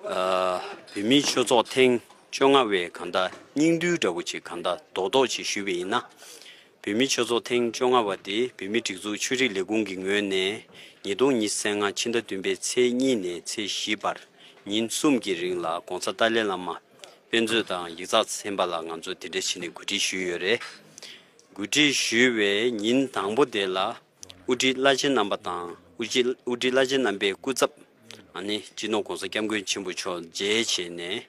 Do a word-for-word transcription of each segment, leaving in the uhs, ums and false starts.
ཨ། བོད་མིའི་ཆོས་ཚོགས་ཐེངས་བཅོ་ལྔ་བའི་གང་ལྟར་སྙིང་བསྡུས་འདྲ་བོ་ཅིག་གང་ལྟར་རྡོག་རྡོག་ཅིག་ཞུས་པ་ཡིན་ན། བོད་མིའི་ཆོས་ཚོགས་ཐེངས་བཅོ་ལྔ་པ་དེ་བོད་མིའི་སྒྲིག་འཛུགས་ཆོས་རིག་ལས་ཁུངས་ཀྱི་ངོས་ནས་ཉིས་སྟོང་ཉི་ཤུ་རྩ་ལྔ་ཕྱི་ཟླ་བདུན་པའི་ཚེས་གཉིས་ནས་ཚེས་བཞི་བར་ཉིན་གསུམ་གྱི་རིང་ལ་༸གོང་ས་ཏཱ་ལའི་བླ་མ་དཔེ་མཛོད་དང་ཡིག་ཚགས་ཚན་པ་ལ་ང་ཚོ་དེ་འདྲ་བྱས་ནས་གོ་སྒྲིག་ཞུས་ཡོད་རེད། གོ་སྒྲིག་ཞུས་པའི་ཉིན་དང་པོ་དེ་ལ་དབུ་ཁྲིད་བླ་ཆེན་རྣམ་པ་དང་དབུ་ཁྲིད་དབུ་ཁྲིད་བླ་ཆེན་རྣམ་པའི་སྐུ་ཚབ། ཨ་ནི་སྤྱི་ནོར་༸གོང་ས་༸སྐྱབས་མགོན་ཆེན་པོ་མཆོག་མཇལ་བྱས་ནས།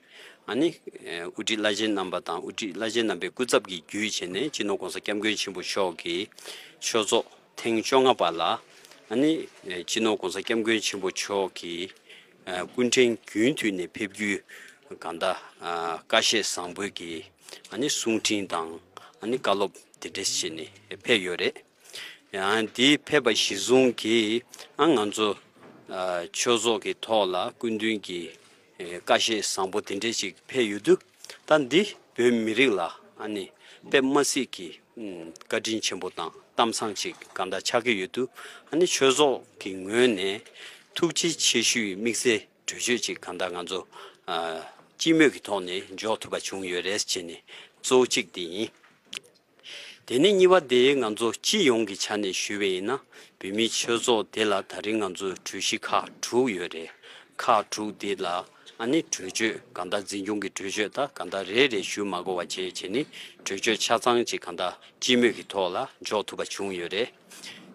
ཨ་ནི་དབུ་ཁྲིད་བླ་ཆེན་རྣམ་པ་དང་དབུ་ཁྲིད་བླ་ཆེན་རྣམ་པའི་སྐུ་ཚབ་ཀྱིས་བརྒྱུད་བྱས་ནས་སྤྱི་ནོར་༸གོང་ས་༸སྐྱབས་མགོན་ཆེན་པོ་མཆོག་གིས་ཆོས་ཚོགས་ཐེངས་བཅོ་ལྔ་པ་ལ་ཨ་ནི་སྤྱི་ནོར་༸གོང་ས་༸སྐྱབས་མགོན་ཆེན་པོ་མཆོག་གིས་སྐུ་ཕྲེང་རྒྱུན་མཐུད་ནས་ཕེབས་རྒྱུའི་གང་ལྟར་བཀྲ་ཤིས་བཟང་པོའི་གི་ཨ་ནི་གསུང་འཕྲིན་དང་ཨ་ནི་བཀའ་སློབ་དེ་འདྲ་བྱས་ནས་ཕེབས་ཡོད་རེད། ཡང་འདི་ཕེབས་པ་གཞིར་བཟུང་གིས་ཨ་ང་ཚོ་ཨ་ཆོས་ཚོགས་ཀྱི་ཐོག་ལ་སྐུ་མདུན་གྱི་ཨེ་བཀྲ་ཤིས་བཟང་པོ་དེ་འདྲས་ཅིག་ཕེབས་ཡོད་དུས། ད་འདི་བོད་མི་རིགས་ལ་ཨ་ནི་དཔེ་མ་སྲིད་ཀྱི་ཨམ་བཀའ་དྲིན་ཆེན་པོ་དང་གཏམ་བཟང་ཅིག་གང་ལྟར་ཆགས་ཀྱི་ཡོད་དུས། ཨ་ནི་ཆོས་ཚོགས་ཀྱི་ངོས་ནས་ཐུགས་རྗེ་ཆེ་ཞུའི་དམིགས་བསལ་གྲོས་ཆོད་ཅིག་གང་ལྟར་ང་ཚོ་ཨ་སྤྱི་མོས་ཀྱི་ཐོག་ནས་འཇོག་ཐུབ་པ་བྱུང་ཡོད་རེད་ཅེས་ནས་གཙོ་བོ་གཅིག་དེ་ཡིན། དེ་ནས་གཉིས་པ་དེ་ང་ཚོ་སྤྱི་ཡོངས་ཀྱི་ཆ་ནས་ཞུས་པ་ཡིན་ན། བོད་མིའི་ཆོས་ཚོགས་དེ་ལ་ད་རིང་ང་ཚོའི་གྲོས་གཞི་ཁག་དྲུག་ཡོད་རེད། ཁག་དྲུག་དེ་ལ་ཨ་ནི་གྲོས་ཆོད་གང་ལྟར་འཛིན་སྐྱོང་གི་གྲོས་ཆོད་ད་གང་ལྟར་རེ་རེ་ཞུ་མ་དགོས་པ་བྱས་བྱས་ནས་གྲོས་ཆོད་ཆ་ཚང་ཅིག་གང་ལྟར་སྤྱི་མོས་ཀྱི་ཐོག་ལ་འཇོག་ཐུབ་པ་བྱུང་ཡོད་རེད།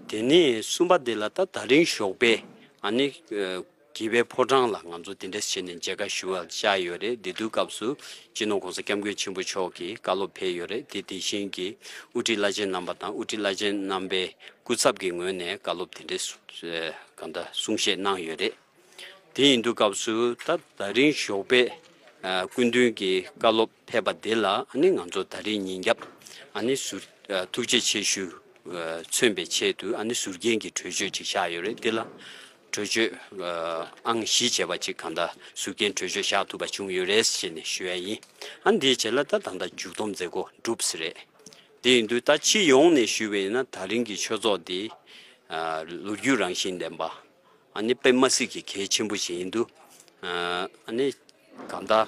དེ་ནས་གསུམ་པ་དེ་ལ་ད་ད་རིང་ཞོགས་པའི་ཨ་ནི་ཨ་དགེ་བའི་ཕོ་བྲང་ལ་ང་ཚོ་དེ་འདྲ་བྱས་ནས་མཇལ་ཁ་ཞུ་བར་བཅར་ཡོད་རེད། དེ་དུས་སྐབས་སུ་སྤྱི་ནོར་༸གོང་ས་༸སྐྱབས་མགོན་ཆེན་པོ་མཆོག་གིས་བཀའ་སློབ་ཕེབས་ཡོད་རེད། དེ་དེ་བཞིན་གྱི་དབུ་ཁྲིད་བླ་ཆེན་རྣམ་པ་དང་དབུ་ཁྲིད་བླ་ཆེན་རྣམ་པའི་སྐུ་ཚབ་ཀྱི་ངོས་ནས་བཀའ་སློབ་དེ་འདྲའི་གང་ལྟར་གསུང་བཤད་གནང་ཡོད་རེད། དེ་ཡིན་དུས་སྐབས་སུ་ད་ད་རིང་ཞོགས་པའི་ཨ་སྐུ་མདུན་གྱི་བཀའ་སློབ་ཕེབས་པ་དེ་ལ་ཨ་ནི་ང་ཚོ་ད་རིང་ཉིན་རྒྱབ་ཨ་ནི་ཟུར་ཨ་ཐུགས་རྗེ་ཆེ་ཞུ་ཨ་མཚོན་པའི་ཆེད་དུ་ཨ་ནི་ཟུར་རྒྱན་གྱི་གྲོས་ཆོད་ཅིག་བཞག་ཡོད་རེད། དེ་ལ་གྲོས་ཆོད་ཨ་ཨང་བཞི་བྱས་པ་ཅིག་གང་ལྟར་ཟུར་རྒྱན་གྲོས་ཆོད་བཞག་ཐུབ་པ་བྱུང་ཡོད་རེད་ཞེས་ནས་ཞུ་ཡ་ཡིན། ཨ་འདིའི་རྗེས་ལ་ད་ད་ལྟ་མཇུག་སྡོམ་མཛད་སྒོ་གྲུབ་ཟིན་རེད། དེ་ཡིན་དུས་ད་སྤྱི་ཡོངས་ནས་ཞུས་པ་ཡིན་ན་ད་རིང་གི་ཆོས་ཚོགས་འདི་ཨ་ལོ་རྒྱུས་རང་བཞིན་ལྡན་པ། ཨ་ནི་དཔེ་མ་སྲིད་ཀྱི་གལ་ཆེན་པོ་ཞིག་ཡིན་འདུག་ཨ་ནི་གང་ལྟར་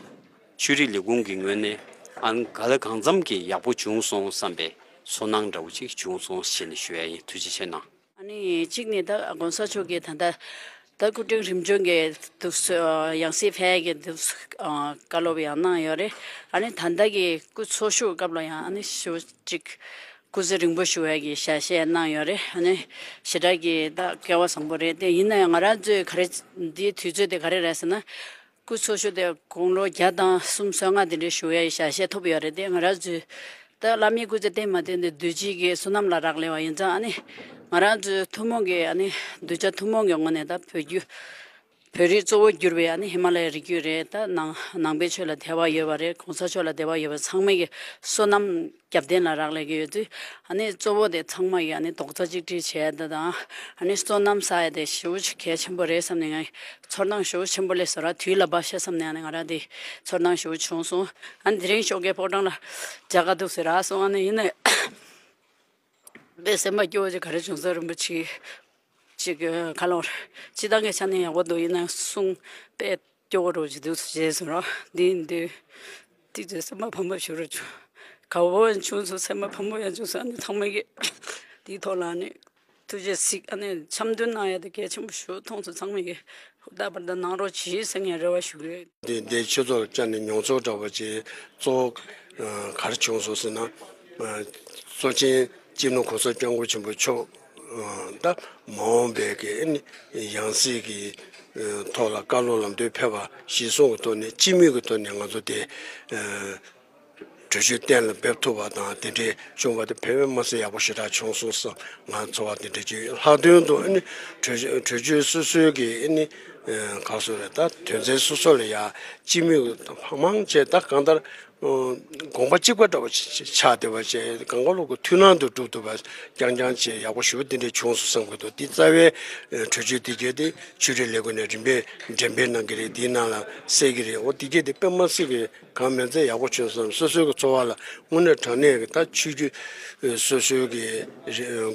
ཆོས་རིག་ལས་ཁུངས་ཀྱི་ངོས་ནས་ཨ་ནི་ག་ལ་གང་འཚམ་གྱི་ཡག་པོ་བྱུང་སོང་བསམ་པའི་ཚོར་སྣང་འདྲ་བོ་ཅིག་བྱུང་སོང་ཞེས་ནས་ཞུ་ཡ་ཡིན། ཐུགས་རྗེ་ཆེ་གནང་། ཨ་ནི་གཅིག་ནས་ད་༸གོང་ས་མཆོག་གིས་ད་ལྟ་ད་སྐུ་ཕྲེང་རིམ་བྱོན་གྱི་འདུག་སེ་ཡང་སྲིད་ཕེབས་ཀྱི་འདུག་སེ་བཀའ་སློབ་ཡང་གནང་ཡོད་རེད། ཨ་ནི་ད་ལྟ་གི་སྐུ་འཚོ་བཞུགས་སྐབས་ལ་ཡང་ཨ་ནི་ཞུ་གཅིག་སྐུ་ཚེ་རིང་པོ་ཞུ་བའི་གི་ཞལ་བཞེས་གནང་ཡོད་རེད། ཨ་ནི་ཞེ་དྲག་གི་ད་སྐལ་བ་བཟང་པོ་རེད། དེ་ཡིན་ན་ཡང་ང་རང་ཚོའི་ག་རེ་འདིའི་དུས་ཚོད་དེ་ག་རེ་རེད་ཟེར་ན། སྐུ་འཚོ་བཞུགས་དེ་དགུང་ལོ་བརྒྱ་དང་གསུམ་སོ་ལྔ་དེ་འདྲའི་བཞུགས་ཡའི་ཞལ་བཞེས་ཐོབ་ཡོད་རེད། དེ་ང་རང་ཚོའི་ད་བླ་མའི་སྐུ་ཚེ་བརྟན་མ་བརྟན་དེ་འདུས་བྱས་ཀྱི་བསོད་ནམས་ལ་རག་ལས་པ་ཡིན་ཙང་། ཨ་ནི་ང་རང་ཚོའི་ཐུན་མོང་གི་ཨ་ནི་གདུལ་བྱ་ཐུན་མོང་གི་ངོས་ནས་ད་བོད་བརྒྱུད་བོད་རིགས་གཙོ་བོ་གྱུར་པའི་ཨ་ནི་ཧི་མ་ལ་ཡའི་རི་རྒྱུད་རེད། ད་ནང་ནང་པའི་ཆོས་ལ་དད་པ་ཡོད་པ་རེད། གོང་ས་མཆོག་ལ་དད་པ་ཡོད་པ་ཚང་མས་ཀྱི་བསོད་ནམས་རྒྱབ་རྟེན་ལ་རག་ལས་ཀྱི་ཡོད་དུས། ཨ་ནི་གཙོ་བོ་དེ་ཚང་མ་ཡི་ཨ་ནི་རྡོག་རྩ་གཅིག་སྒྲིལ་བྱས་ད་དང་། ཨ་ནི་བསོད་ནམས་བསགས་ཡ་དེ་ཞེ་པོ་ཅིག་གལ་ཆེན་པོ་རེད་བསམ་ནས། ང་ཚོར་སྣང་ཞེ་པོ་ཆེན་པོ་སླེབས་སོང་ར། དུས་ལ་བབ་ཤག་བསམ་ནས་ཨ་ནི་ང་རང་དེ་ཚོར་སྣང་ཞེ་པོ་བྱུང་སོང་། ཨ་ནི་དེ་རིང་ཞོགས་ཀའི་ཕོ་བྲང་ལ་མཇལ་ཁ་འདུག་ཟེར་རག་སོང་། ཨ་ནི་ཡིན་ནའི་དཔེ་སེམས་པ་སྐྱོ་བོ་ཅིག་ག་རེ་བྱུང་སོང་། རིན་པོ་ཆེ་ཅིག་ཁ་ལོ་སྤྱི་བཏང་གི་ཆ་ནས་ཡག་པོ་འདུག་ཡིན་ནའི་གསུང་དཔེ་སྐྱོ་བོ་འདྲ་བོ་ཅིག་འདུག་ཟེར་སོང་ར། འདི་ཡིན་དུས་དེ་ཚོའི་སེམས་པ་ཕམ་པ་ཞིག་རུ་བྱུང་། དགའ་བོ་ཡང་བྱུང་སོང་། སེམས་པ་ཕམ་པོ་ཡང་བྱུང་སོང་། ཨ་ནི་ཚང་མས་ཀྱི་དེའི་ཐོག་ལ་ཨ་ནི་ཐུགས་རྗེ་གཟིགས། ཨ་ནི་འཆམ་མཐུན་གནང་ཡ་དེ་གལ་ཆེན་པོ་ཞིག་མཐོང་སོང་། ཚང་མས་ཀྱི་ཧུར་ཐག་པར་ད་གནང་རོགས་གྱིས་ཟེར་ངས་རེ་བ་ཞུ་གི་ཡོད། འདི་འདི་ཆོས་ཚོགས་བཅར་ནས་མྱོང་ཚོར་འདྲ་བོ་ཅིག་གཙོ་བོ་ག་རེ་བྱུང་སོང་ཟེར་ན། གཙོ་ཆེན་སྤྱི་ནོར་གོང་ས་སྐྱབས་མགོན་ཆེན་པོ་མཆོག་ད་མ་འོངས་པའི་གི་ཨ་ནི་ཡང་སྲིད་ཀྱི་ཐོག་ལ་བཀའ་སློབ་ལམ་སྟོན་ཕེབས་པ་གཞིར་བཟུང་གི་ཐོག་ནས་སྤྱི་མོས་ཀྱི་ཐོག་ནས་ང་ཚོ་དེ་གྲོས་ཆོད་གཏན་ལ་འབེབས་ཐུབ་པ་དང་དེ་འདྲའི་བྱུང་བ་དེ་དཔེ་མ་སྲིད་ཡག་པོ་ཞེ་དྲག་བྱུང་སོང་བསམ་ང་ཚོར་བ་དེ་འདྲ་ཅིག་ཡོད། ལྷག་དོན་དུ་ཨ་ནི་གྲོས་གྲོས་ཆོད་སོ་སོའི་གི་ཨ་ནི་ག་རེ་ཟེར་རེད། ད་དོན་ཚན་སོ་སོ་ལ་ཡ་སྤྱི་མོས་ཀྱི་ལྷག་མང་བྱས་ད་གང་ལྟར། དགོངས་པ་གཅིག་པ་འདྲ་བོ་ཆགས་བསྡད་པ་བྱས། གང་ག་ལོག་གི་མཐུན་སྣང་དུ་གྲུབ་ཐུབ་པ་རྐྱང་རྐྱང་བྱས་ཡག་པོ་ཞེ་པོ་དེ་འདྲ་བྱུང་སོང་བསམ་གྱི་འདུག་དེ་རྩ་བའི་གྲོས་ཆོད་དེ་གས་དེ་ཆོས་རིག་ལས་ཁུངས་ནས་རིམ་པས་འགྲེམས་སྤེལ་གནང་གི་རེད། དེའི་ནང་ལ་གསལ་གྱི་རེད། འོ་དེ་གས་དེ་དཔེ་མ་སྲིད་ཀྱི་གང་མིན་ཚད་ཡག་པོ་བྱུང་སོང་། སོ་སོའི་གི་ཚོར་བ་ལ་དངོས་གནས་དྲང་གནས་ཀྱི་ད་ཆོས་བརྒྱུད་སོ་སོའི་གི་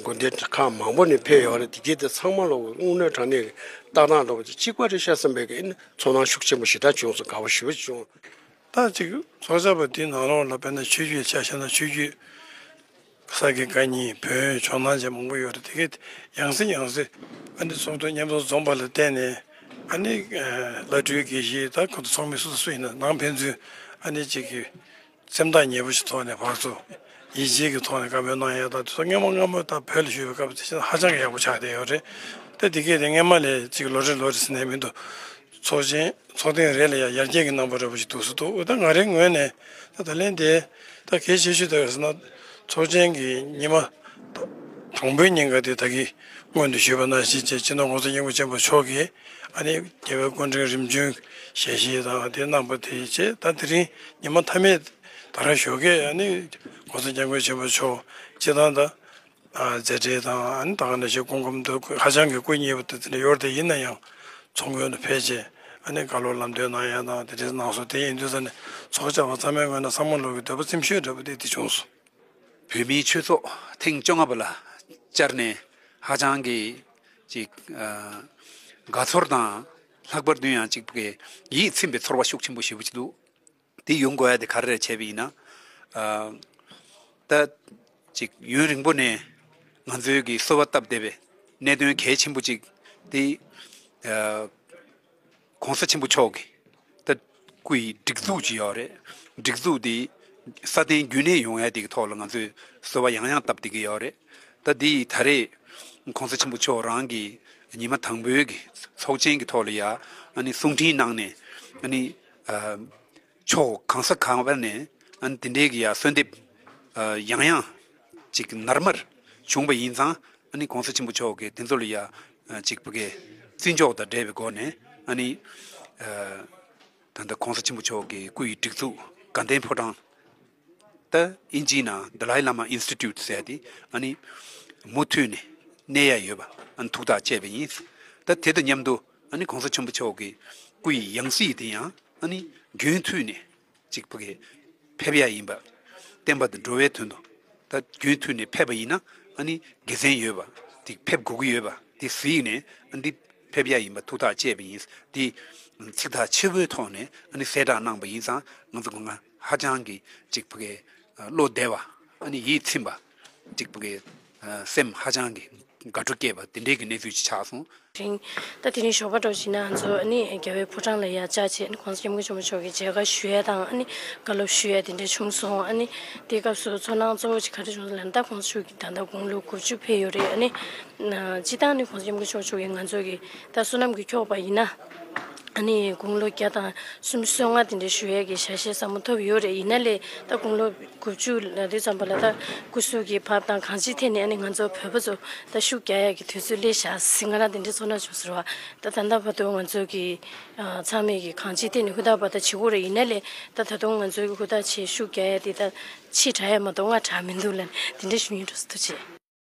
དགོན་སྡེ་ཁག་མང་པོ་ནས་ཕེབས་ཡོད་རེད། དེ་གས་དེ་ཚང་མ་ལ་དངོས་གནས་དྲང་གནས་ཀྱི་ ལྟ་སྟངས་འདྲ་པོ་ཅིག་གཅིག་པ་རེད་ཤག་བསམ་པའི་གི་ཚོར་སྣང་ཤུགས་ཆེན་པོ་ཞེ་དྲག་བྱུང་སོང་། དགའ་པོ་ཞེ་པོ་བྱུང་། ད་ཅིག་ཚོགས་བཅར་བ་དེའི་ནང་ལོགས་ལ་དཔེར་ན་ཆོས་བརྒྱུད་ཆ་བཞག་ན་ཆོས་བརྒྱུད་ས་དགེ་བཀའ་རྙིང་བོན་ཇོ་ནང་བཅས་མང་པོ་ཡོད་རེད། དེ་གའི་ཡང་སེ་ཡང་སེ་ཨ་ནི་ཚོགས་འདུ་མཉམ་དུ་འཛོམས་པ་ལ་བརྟེན་ནས་ཨ་ནི་བླ་སྤྲུལ་དགེ་བཤེས་ད་ཁོ་ཚོ་ཚོགས་མི་སོ་སོ་སུ་ཡིན་ན་ནང་ཕན་ཚུན་ཨ་ནི་ཅིག་གི་སེམས་ཐག་ཉེ་པོ་ཞིག་ཐོག་ནས་ཕར་ཚུར་ཡིད་ཆེས་ཀྱི་ཐོག་ནས་བཀའ་མོལ་གནང་ཡ་དང་དེ་ཚོ་སྔོན་མ་སྔ་མོ་ད་བོད་ལ་བཞུགས་པའི་སྐབས་དེ་བཞིན་ཧ་ཅང་གི་ཡག་པོ་ཆགས་བསྡད་ཡོད་རེད། ད་དེ་གས་དེ་སྔོན་མ་ལས་ཅིག་ལོ་རེ་ལོ་རེ་ཟེར་ནས་མི་འདུག་ཚོགས་ཆེན་ཚོགས་ཐེངས་རེ་ལ་ཡང་ཡར་རྒྱས་ཀྱི་རྣམ་པ་འདྲ་པོ་ཞིག་འདུག་སེ་འདུག་ད་ང་རའི་ངོས་ནས་ད་ད་ལན་དེ་ད་གལ་ཆེ་ཤོས་དེ་ག་རེ་ཟེར་ན་ཚོགས་ཆེན་གྱི་ཉི་མ་དང་པོའི་ཉིན་ཀ་དེ་ད་གིན་སྔོན་དུ་ཞུས་པ་ནང་བཞིན་བྱས་སྤྱི་ནོར་༸གོང་ས་༸སྐྱབས་མགོན་ཆེན་པོ་མཆོག་གིས་ཨ་ནི་རྒྱལ་བའི་སྐུ་ཕྲེང་རིམ་བྱོན་ཞལ་བཞེས་དང་དེ་གནང་པ་དེ་བྱས། ད་དེ་རིང་ཉི་མ་མཐའ་མའི་ད་རང་ཞོགས་ཀས་ཨ་ནི་༸གོང་ས་༸སྐྱབས་མགོན་ཆེན་པོ་མཆོག་སྤྱི་བཏང་ད། ཨ་མཛད་འཕྲིན་དང་ཨ་ནི་ད་ག་ནང་བཞིན་སྐུ་ཁམས་དུ་ཧ་ཅང་གི་སྐུ་མཉེལ་བ་དེ་ཚོ་ནས་ཡོད་དེ་ཡིན་ན་ཡང་ཚོགས་མགོན་དུ་ཕེབས་རྗེས་ཨ་ནི་བཀའ་སློབ་ལམ་སྟོན་གནང་ཡ་དང་དེ་འདྲའི་གནང་སོང་། དེ་ཡིན་དུས་ཙ་ནས་ཚོགས་བཅར་བ་ཚང་མའི་ངོས་ནས་བསམ་བློ་གི་འདོད་པ་ཚིམ་ཤོས་འདྲ་པོ་དེ་དེ་བྱུང་སོང་། བོད་མིའི་ཆོས་ཚོགས་ཐེངས་བཅོ་ལྔ་པ་ལ་བཅར་ནས་ཧ་ཅང་གི་ཅིག་ཨ་དགའ་ཚོར་དང་ལྷག་པར་དུ་ཡང་ཅིག་གི་ཡིད་ཚིམ་པའི་ཚོར་བ་ཤུགས་ཆེན་པོ་ཞེ་པོ་ཅིག་འདུག་དེ་ཡོང་དགོས་ཡ་དེ་ག་རེ་རེད་བྱས་པ་ཡིན་ན། ཨ་ད་ཅིག་ཡུན་རིང་པོ་ནས་ང་ཚོའི་གི་གསོལ་བ་བཏབ་བསྡད་པའི་གནད་དོན་གལ་ཆེན་པོ་ཅིག་དེ་ཨ་༸གོང་ས་ཆེན་པོ་མཆོག་གི་ད་སྐུ་ཡི་སྒྲིག་འཛུགས་ཅིག་ཡོད་རེད། སྒྲིག་འཛུགས་དེ་སྲ་བརྟན་རྒྱུན་གནས་ཡོང་ཡ་དེ་གི་ཐོག་ལ་ང་ཚོས་གསོལ་བ་ཡང་ཡང་བཏབ་བསྡད་ཀྱི་ཡོད་རེད། ད་དེ་ད་རེས་༸གོང་ས་ཆེན་པོ་མཆོག་རང་གི་ཉི་མ་དང་པོའི་གི་ཚོགས་ཆེན་གི་ཐོག་ལ་ཡ་ཨ་ནི་གསུང་འཕྲིན་གནང་ནས་ཨ་ནི་ཨ། ཕྱོགས་གང་ས་གང་བར་ནས་ཨ་ནི་དེ་འདྲའི་གི་ཡ་གསོལ་འདེབས་ཨ་ཡང་ཡང་ཅིག་ནར་མར་བྱུང་བ་ཡིན་ཙང་ཨ་ནི་༸གོང་ས་ཆེན་པོ་མཆོག་གིས་དེ་ཚོ་ལ་ཡ་ཨ་ཅིག་ཕ་གི་བརྩི་འཇོག་དང་འབྲེལ་བའི་སྒོ་ནས་ཨ་ནི་ཨ་ད་ལྟ་༸གོང་ས་ཆེན་པོ་མཆོག་གི་སྐུ་ཡི་སྒྲིག་འཛུགས་དགའ་ལྡན་ཕོ་བྲང་ད་ཨིན་ཇིའི་ནང་Dalai Lama Institute ཟེར་ཏེ་ཨ་ནི་མུ་མཐུད་ནས་གནས་ཡ་ཡོད་པ་ཨ་ནི་ཐུགས་ཐག་བཅད་པ་ཡིན། ད་དེ་དང་མཉམ་དུ་ཨ་ནི་༸གོང་ས་ཆེན་པོ་མཆོག་གི་སྐུ་ཡི་ཡང་སྲིད་དེ་ཡང་ཨ་ནི་རྒྱུན་མཐུད་ནས་ཅིག་ཕ་གི་ཕེབས་ཡ་ཡིན་པ། བསྟན་པ་དང་འགྲོ་བའི་དོན་དུ་ད་རྒྱུན་མཐུད་ནས་ཕེབས་པ་ཡིན་ན་ཨ་ནི་དགེ་མཚན་ཡོད་པ་དེ་ཕེབས་དགོས་ཀྱི་ཡོད་པ་དེ་གཟིགས་ནས་ཨ་འདི་ཕེབས་ཡ་ཡིན་པ་ཐུགས་ཐག་བཅད་པ་ཡིན། དེ་ཚིག་ཐག་ཆོད་པོའི་ཐོག་ནས་ཨ་ནི་གསལ་བསྒྲགས་གནང་པ་ཡིན་ཙང་ང་ཚོ་ང་ཧ་ཅང་གི་ཅིག་ཕ་གི་བློ་བདེ་བ་ཨ་ནི་ཡིད་ཚིམ་པ་ཅིག་ཕ་གི་སེམས་ཧ་ཅང་གི་དགའ་སྤྲོ་སྐྱེས་པ་དེ་འདྲའི་གི་གནས་ཚུལ་ཅིག་ཆགས་སོང་། རིང་ད་དེ་རིང་ཞོགས་པ་འདྲ་བོ་ཞིག་ན་ང་ཚོ་ཨ་ནི་རྒྱལ་བའི་ཕོ་བྲང་ལ་ཡར་བཅར་བྱས་ཨ་ནི་༸གོང་ས་༸སྐྱབས་མགོན་ཆེན་པོ་མཆོག་གི་མཇལ་ཁ་ཞུ་ཡ་དང་ཨ་ནི་བཀའ་སློབ་ཞུ་ཡ་དེ་འདྲ་བྱུང་སོང་། ཨ་ནི་དེའི་སྐབས་སུ་ཚོར་སྣང་གཙོ་བོ་ཅིག་ག་རེ་བྱུང་སོང་ལབ་ན་ད་༸གོང་ས་མཆོག་གི་ད་ལྟ་དགུང་ལོ་དགུ་བཅུ་ཕེབས་ཡོད་རེད། ཨ་ནི་སྤྱིར་བཏང་ནི་༸གོང་ས་༸སྐྱབས་མགོན་ཆེན་པོ་མཆོག་གིས་ང་ཚོ་གི་ད་བསོད་ནམས་ཀྱིས་འཁྱོག་པ་ཡིན་ན། ཨ་ནི་དགུང་ལོ་བརྒྱ་དང་སུམ་ཅུ་སོ་ལྔ་དེ་འདྲའི་བཞུགས་ཡས་ཀྱི་ཞལ་བཞེས་ཟབ་མོ་ཐོབ་ཡོད་རེད། ཡིན་ན་ལས་ད་དགུང་ལོ་དགུ་བཅུ་ལ་དུས་ཙམ་པ་ལ་ད་སྐུ་གཟུགས་ཀྱི་བབ་དང་གང་ཅིའི་ཐད་ནས་ཨ་ནི་ང་ཚོ་བོད་པ་ཚོ་ད་ཤུགས་རྒྱག་ཡས་ཀྱི་དུས་ཚོད་སླེབས་བཞག་ཟིན་ང་རང་དེ་འདྲའི་ཚོར་སྣང་བྱུང་ཟེར་བ། ད་ད་ལྟ་བར་དུ་ང་ཚོ་གི་ཚང་མས་ཀྱི་གང་ཅིའི་ཐད་ནས་ཧུར་ཐག་འབད་ཐག་བྱེད་དགོས་རེད། ཡིན་ན་ལས་ད་ད་དུང་ང་ཚོ་གི་ཧུར་ཐག་བྱེད་ཤུགས་རྒྱག་ཡས་དེ་ད་ཕྱི་དྲགས་ཡས་མ་གཏོགས་སྔ་དྲགས་མི་འདུག་ལབ་ནས་དེ་འདྲ་ཞུ་སྙིང་འདོད་སོང་། ཐུགས་རྗེ་ཆེ།